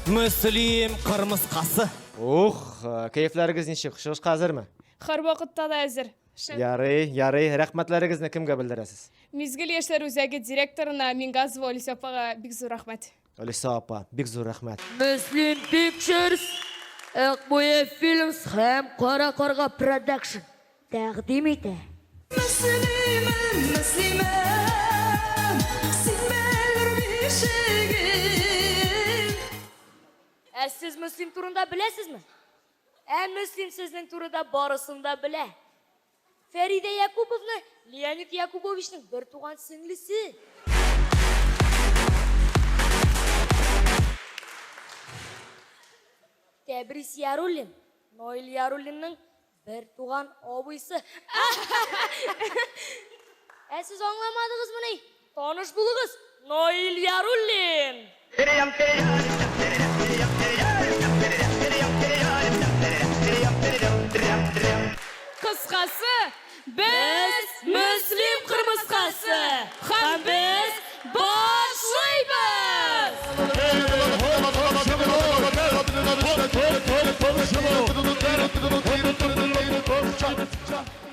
Мөслим кырмыскасы. Ух, кәефләрегез ничек? Чыгышка әзерме? Һәрвакытта да әзер. Шәп. Ярый, ярый. Рәхмәтләрегезне кемгә белдерәсез? Мизгел яшьләр үзәге директорына Мингазова Олеся апага бик зур рәхмәт. Олеся апа, бик зур рәхмәт. Мөслим Pictures, Акбуе Films һәм Кара Карга Production тәкъдим итә. Мөслимем, Мөслимем, син белер бишегем. Ә сез Мөслим турында беләсезме? Ә Мөслим сезнең турыда барысын да белә. Фәридә Якуповна Леонид Якубовичның бертуган сеңлесе. Тәбрис Яруллин, Наил Яруллинның бертуган абыйсы. Ә сез аңламадыгызмыни? Таныш булыгыз, Наил Яруллин! Кыскасы, без Мөслим кырмыскасы һәм без башлыйбыз!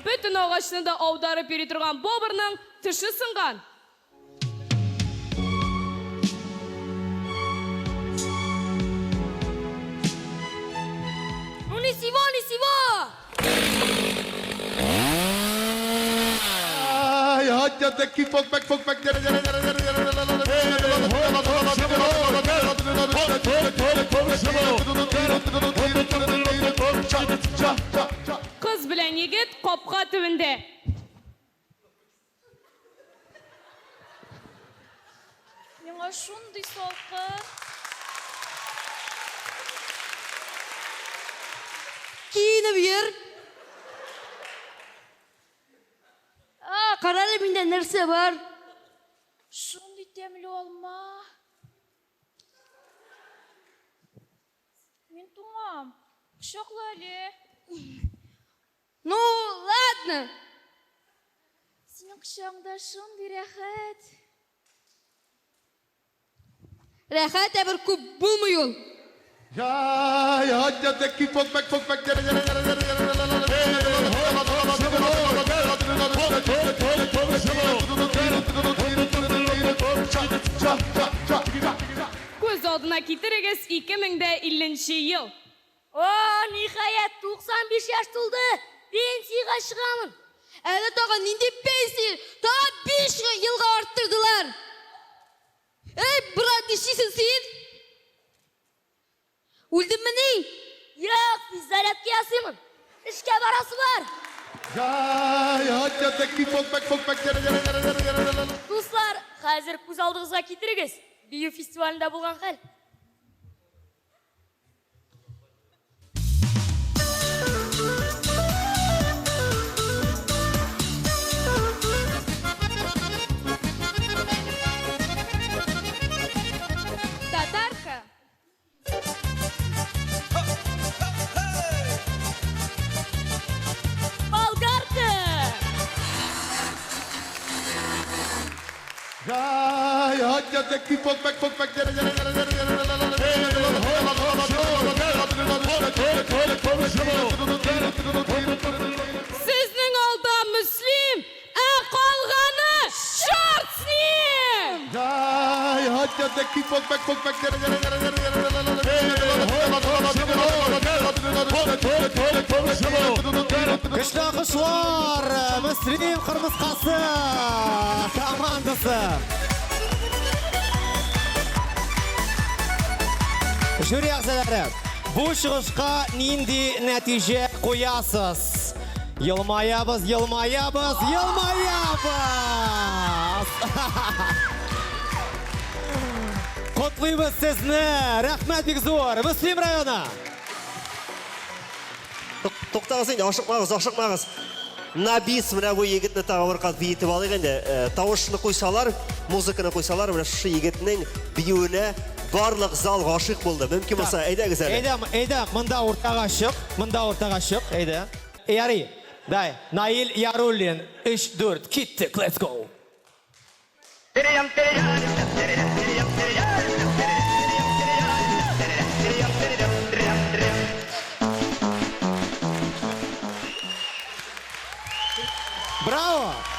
Бөтен агачны да аударып йөри торган бобрның теше сынган. Ну не сего, не сего! Кыз белән егет капка төбендә. Миңа шундый салкын. Киенеп йөр. А, кара әле миндә нәрсә бар. Шундый тәмле алма. Мин туңам. Кочакла әле. Ну, ладно. Синең кочагыңда шундый рәхәт. Рәхәт әбер күп булмый ул. Күз алдына китерегез, 2050 нче ел. О, ниһаять, 95 яшь тулды! Пенсиягә чыгамын! Әле тагын нинди пенсия? Тагын 5 елга арттырдылар! Эй, брат, нишлисең син? Үлдеңмени? Юк, физзарядка ясыймын. Эшкә барасы бар. Дуслар, хәзер күз алдыгызга китерегез, бию фестивалендә булган хәл. Татарка. Болгарка! Сезнең алда Мөслим, ә калганы черт с ним! Көчле алкышлар Мөслим кырмыскасы командасы. Жюри әгъзалары, бу чыгышка нинди нәтиҗә куясыз? Елмаябыз, елмаябыз, елмаябыз! Котлыйбыз сезне! Рәхмәт бик зур! Мөслим районы! Туктагыз инде, ашыкмагыз, ашыкмагыз. На бис менә бу егетне тагы бер кат биетеп алыйк инде. Э, тавышны куйсалар, музыканы куйсалар, менә шушы егетнең биюенә барлык зал гашыйк булды. Мөмкин булса, әйдәгез әле. Әйдә, әйдә, монда уртага чык, монда уртага чык, әйдә. Ярый. Дай, Наил Яруллин, 3, 4, киттек, let's go. Браво!